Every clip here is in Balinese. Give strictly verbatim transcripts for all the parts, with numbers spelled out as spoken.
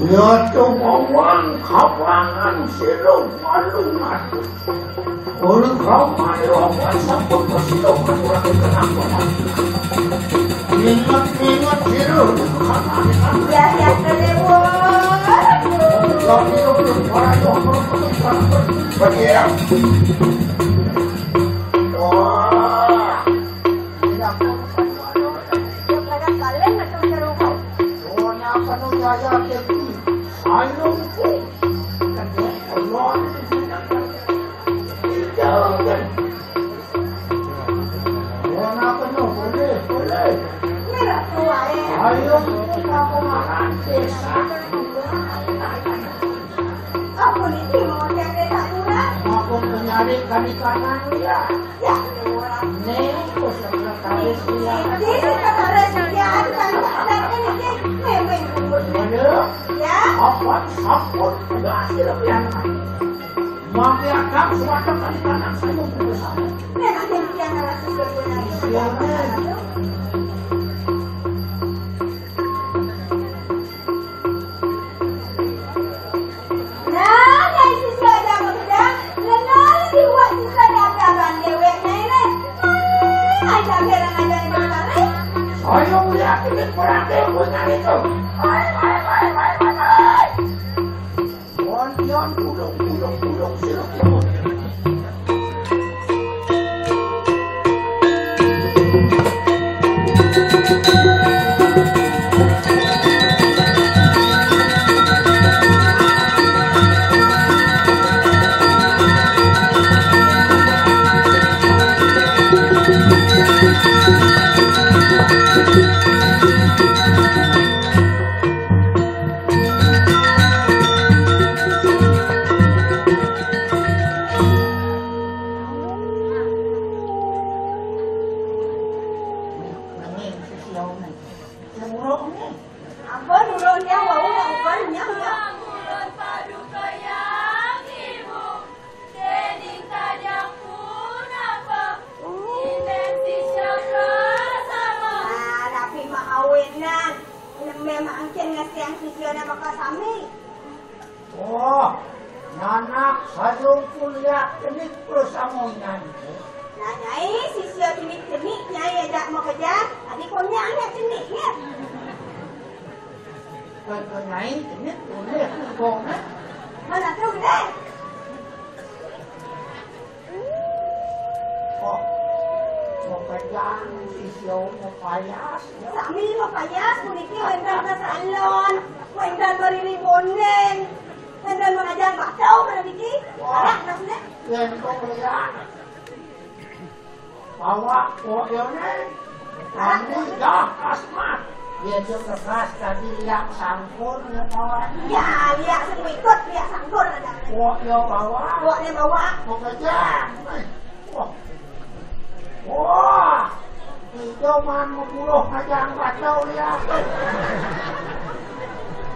Nyato mawang kawangan sira walungan. Ora kawangan apa sampun pesida ora kenapa. Ingat-ingat sira. Ya, ya, kelewat. Tapi ora ora ora ora. Wah. Apa niki mau cari tak kurang? Aku mencari kami kanan ya. Ya, orang. Nih, kok sekretaris ya. Ini sekretaris ya, ada ini memang. Aduh. Ya. Apa? Apa? Enggak sih lebih anak. Mami akan suatu kali kanan saya mau berusaha. Memang yang dia ngerasa sebenarnya. Iya, men. Nah, nyai sisya aja bekerja, lenal dibuat sisya dagang déwék nyai né. Nah, aja kira ngajar di mana, Ré? Ayo, lihat ini perhatian gue nyari tuh. Hai, hai, hai, hai, hai, hai. Wan, Wan, tulung, tulung, tulung, tulung, tulung. Ampun, ulun yang wau nak uban nyang ya. Ulun paduka yang ibu, dening tajang pun apa, dimensi siapa sama. Nah, tapi maawinan, nembe mangkin ngesiang sisiana bakal sami. Oh, nanak sayung kuliah cenik bersama nyanyi. Nah, nyai, sisya cenik-cenik, nyai ajak makejang, adi konyang nya ceniknya. Kata nyai cenik, boleh, kongnya. Mana tu, gede? Kok mapejang sisya mapayas? Sami mapayas, puniki wénten ka salon, wénten mariri bonding, wénten mangajang bato, puniki. Wah. Anak, anak, nek. Yén kok lihat. Awak kok yo, nek. Kami dah asmat. Yén yo kertas tadi liak sangkur, ya, kawan. Ya, liak sing ikut, liak sangkur ada. Wok yo bawa. Wok yo bawa. Wok aja. Eh, wah. Wah. Ijo man mapuluh aja angkat tau liak.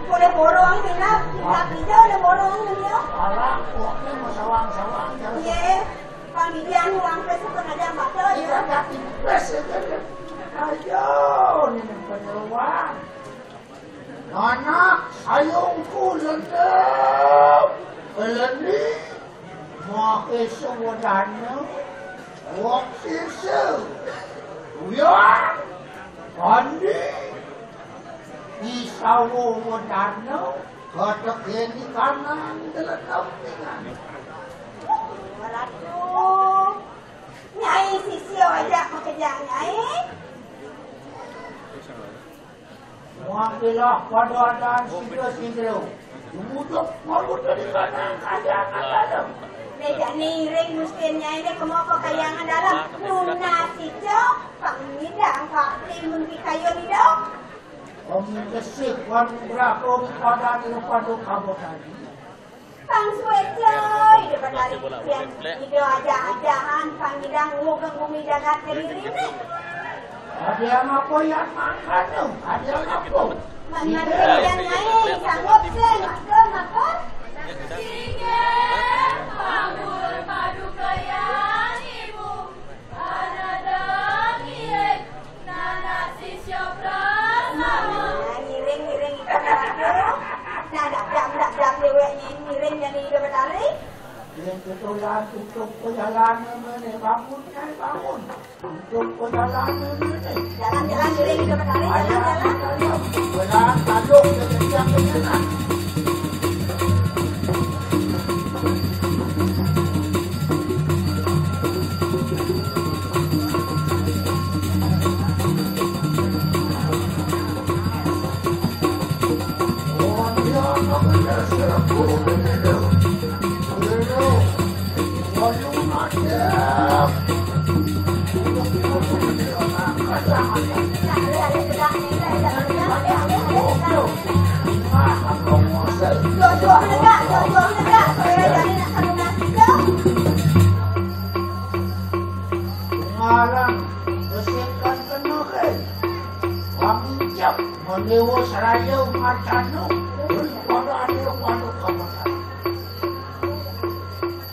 Boleh borong, Minap. Minap ijo boleh borong, yo. Alah, woknya mau sawang-sawang, ya. Iya. Pamikiran uang pes aja batal ya. Iya, tapi pes aja. Ayo, ini penyeruan. Anak sayungku lendem, lendem, maha suwedana, wak sisa, uyang, andi, isawa wedana, katekin di kanan, telenam dengan. Waduh. Nyai sisya ajak makejang, Nyai. Wakilah pada adaan sidra-sidra. Wujud mawujud di mana kaya kaya. Né jani iring mustin Nyai né kema pakayangan dalam. Nunas ijo, pangidang, pakti, mun pikayun ido. Kami gesik wan berapa pada di depan tu kamu tadi. Pang suwe coy, di petari kian. Ida ajah-ajahan, pang ida ngugeng bumi jagat kediri ni. Ada yang apa yang makan tu? Ada yang apa? Mangan kalian naik, sanggup sih, makan, makan. Singgih, pangul paduka yang ibu. Anadang iye, nanak sisya prasama. Nah, ngiring, ngiring, ikan aku. Nah, dap, dap, dap, dap, dewek ni, ngiring jadi ida betari. Yang ketulan tutup perjalanan mana? Bangun, kan, bangun. Tutup perjalanan mana? Jalan, jalan, ngiring, ida betari, jalan, jalan. Jalan, jalan. Jalan, tanduk, dia kencang, kencang. Ngarang, bersihkan kena, eh. Kami jap mendewa seraya macam tu. Pada ada, pada kamu.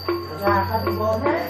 Kerjakan boleh.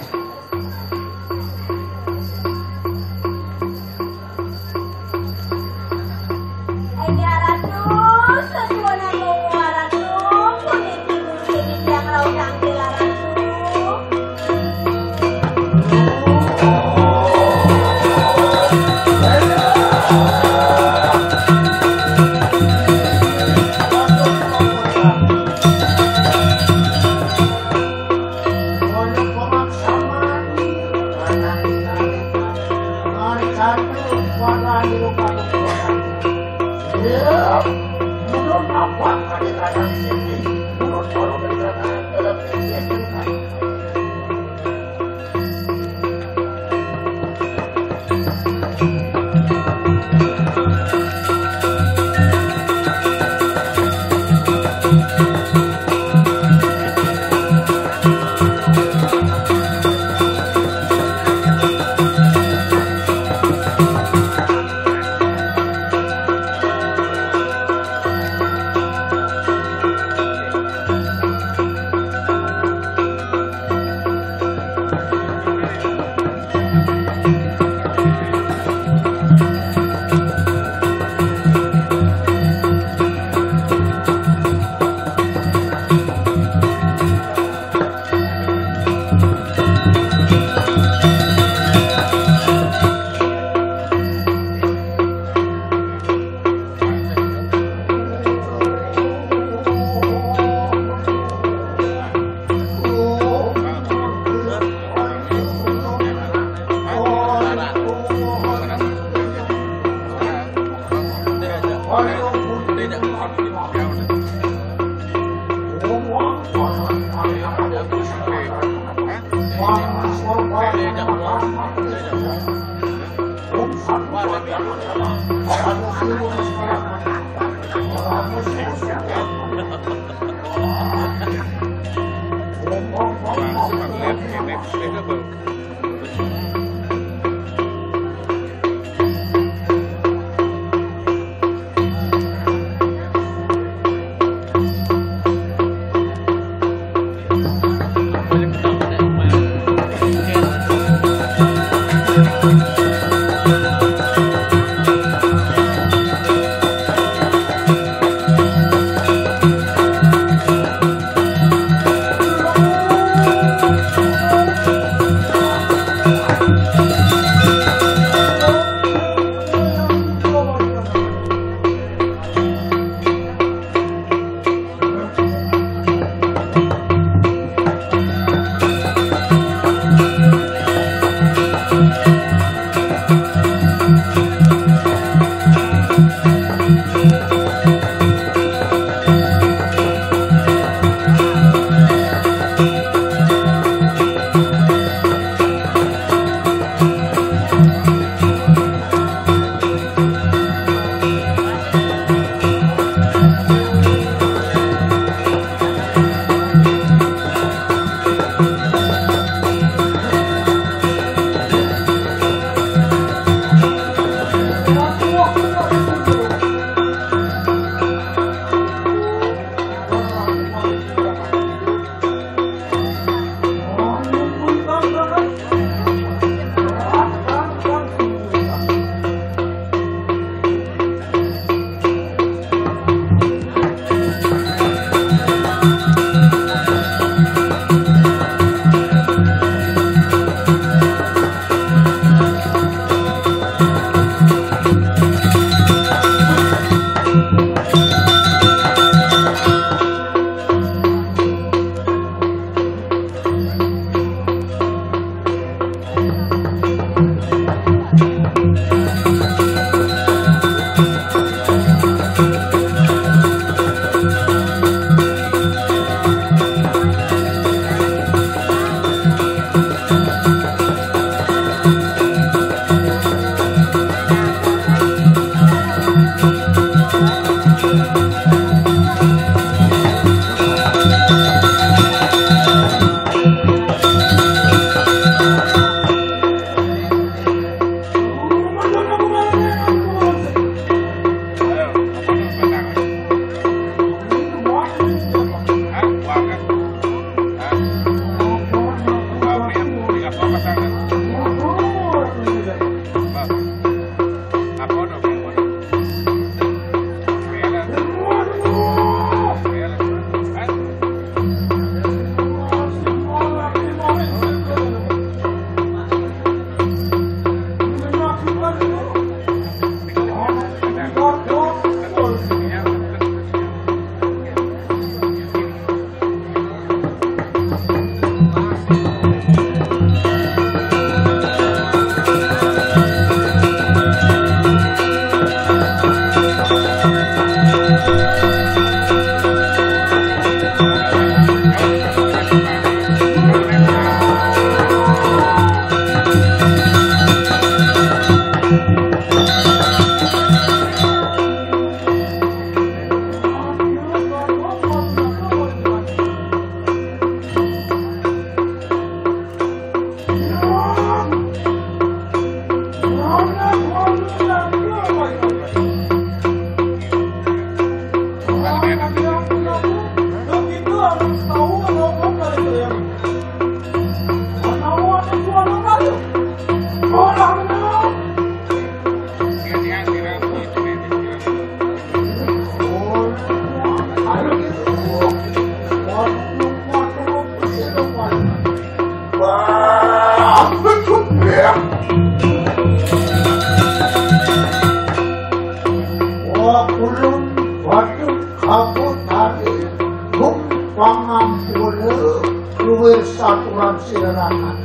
Wa kulun batu kabut hari gum pangampura luwih saturan sirana.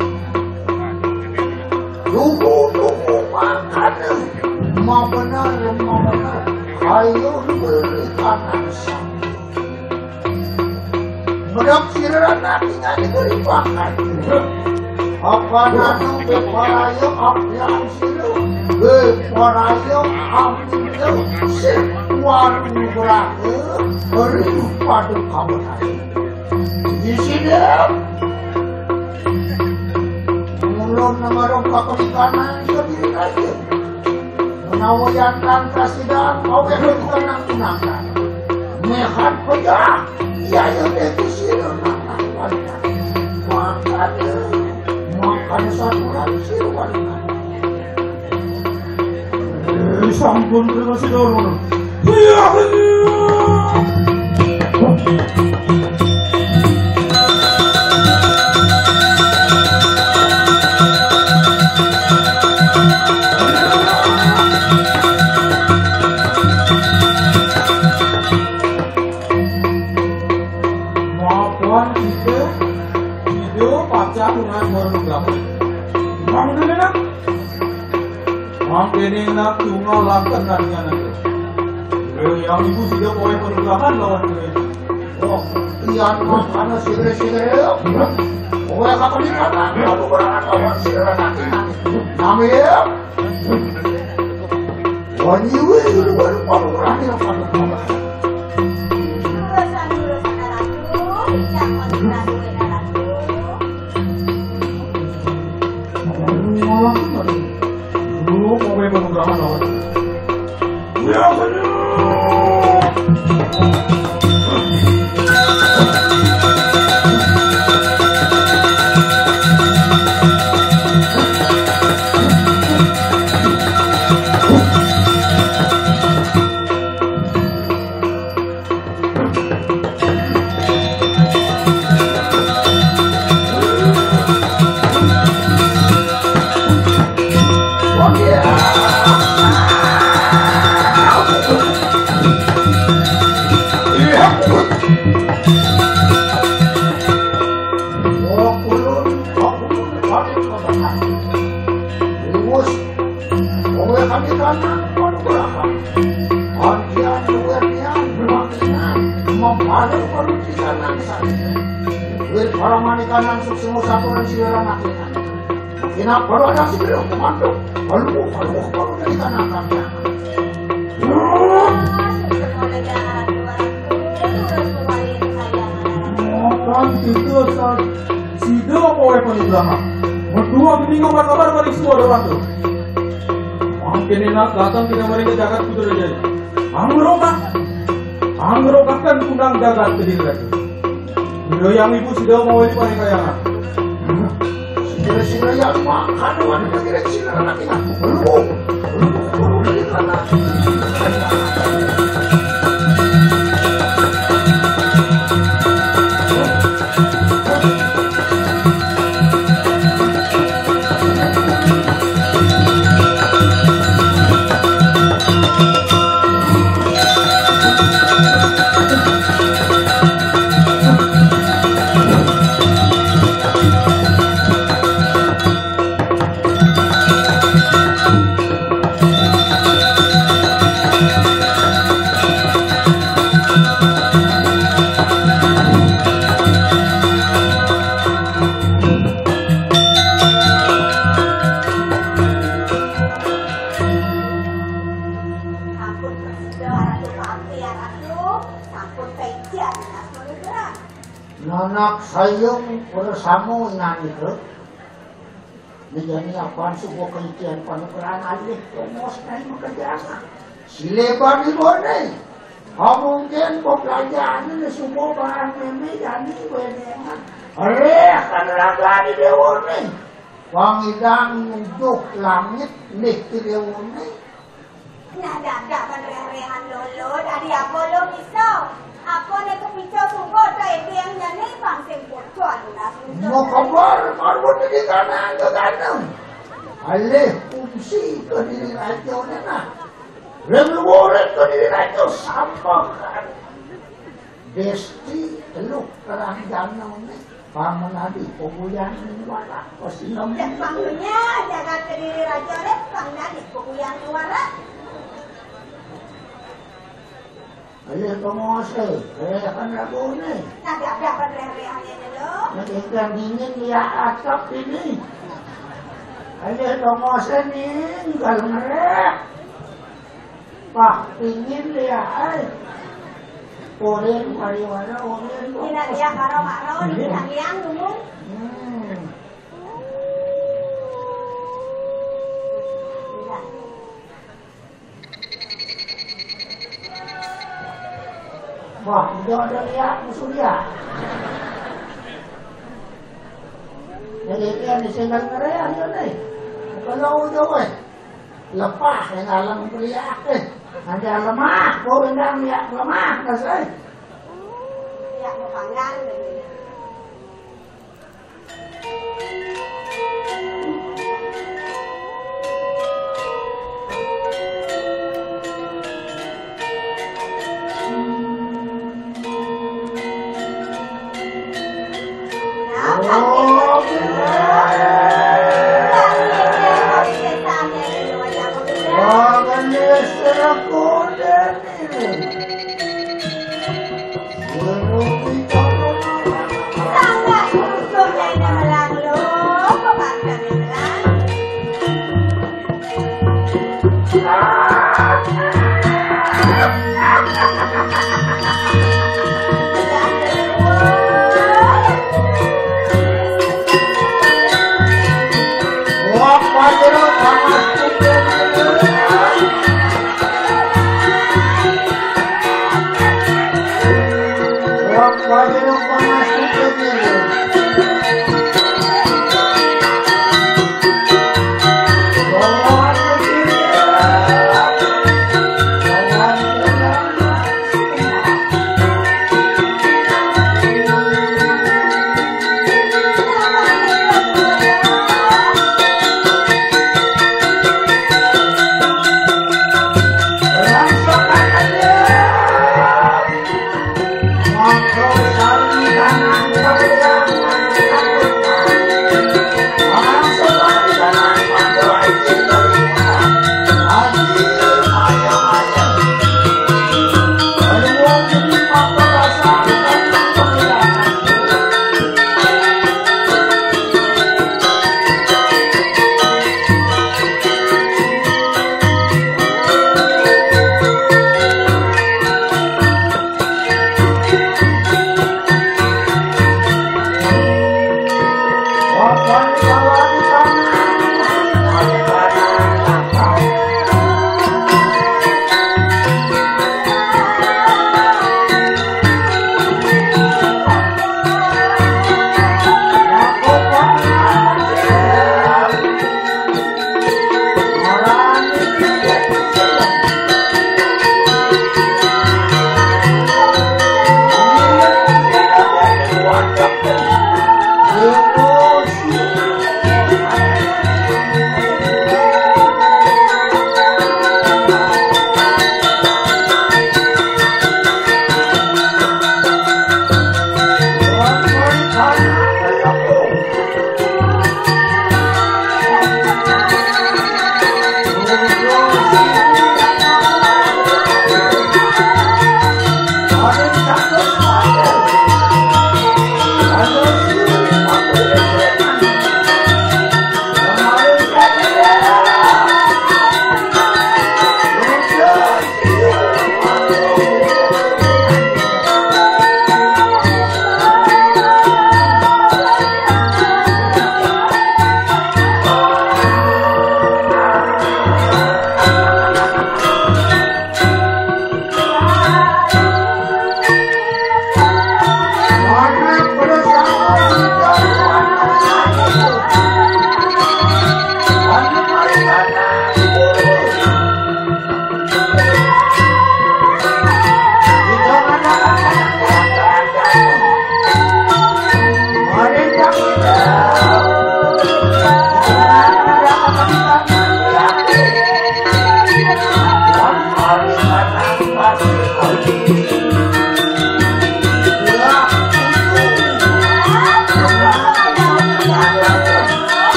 Lugu-lugu makana mabener mabener kayu beri kanan sami. Medap sira nati ngani keripakan. Apa nanu beparaya apian sira? Beparaya apian sira. Waru beraha. Beri padu kabenar. Di sini. Mulon nama rong kaperikanan ke diri raja. Menawa yantang kasidan, aweh nang tunangan. Mehat pejah, iya yang deku sira nang wanita. Makanya, makanya saturan sira wanita. Eh, sampun terima sira. Iya, iya. Mapan kita, kita pacah dengan baru gawe. Bang dulu nak. Mangkene nak tunggal laken narian itu. Lo yang ibu sudah pawai perubahan lawan gue. Oh, iya, mas, mana sih, sih, ya? Pawai kapan ini, anak? Kamu berangkat lawan si anak ini. Nami ya? Wanyi, weh, baru, baru berani apa? Urusan-urusan ratu, jangan diraguin ratu. Malah, aduh. Lu mau main penugrahan apa? Ya, bener. Wong kulun, wong kulun, wong kulun. Wong kulun, wong kulun. Wong kulun, wong kulun. Antian luwih nian, luwih nian, membalut balut di kanan saya. Duit para manika nang suksma saturan sira makinan. Kina baru ada sira komandan. Balu, balu, balu dari kanan kami. Mapan kita sa-, sida apa wae panugrahan. Medua kini kau kabar balik semua orang tu. Mangkin enak datang kita mari ke jagat Putra Jaya. Angrokak. Angrokakan kundang jagat Kediri lagi. Udah yang ibu sudah mau ini paling kayangan. Sira-sira yang makan wan kira sira anak kita. Lu, lu, lu, lu, lu, lu, lu. Ampun, Ratu Pati, ya, Ratu. Sampun kaijian, Ratu Lugra. Nanak sayung bersama inani, Ratu. Dijani apaan suku kaijian panugrahan alih, tongos nai makajasa. Sileban ibone. Kamungkin pembelajaran ini semua barang meme jani wenengan. Reh kan raga di dewone. Wangidang nuduh langit nih di dewone. Nah, dadak panreh-rehan lolo, dadi apa lo bisa? Apa ne kepica sungguh ta edeng jani pang sing bocor lunas muncul. Mau kabar, kabar di kanan ke kanan. Alih fungsi Kediri Raja ne nah. Lem luhurin Kediri Raja sampekan. Desti teluk Kerang Danau ne. Pang menadi peguyan muara. Pasti nemu. Dek pangnya jagat Kediri Raja dek pang nadi peguyan muara. Ayo pengose, eh, kan lagu ni. Nah, biar-biar kan reh-reh aja dulu. Nak ikan dingin dia asap ini. Ayo pengose ni, kalau ngereh. Wah, dingin dia, ai. Oren, wari-wara, oren. Ini nak dia karo mak ro, ini. Iya. Tang yang ngomong. Hmm. Iya. Wah, udah ada lihat musuh dia. Jadi dia di sini ngerean dia ni. Kalau udah weh, lepas yang dalam beliak eh. Nanti lemah, kau endang lihat lemah, kasih. Lihat berpanggang.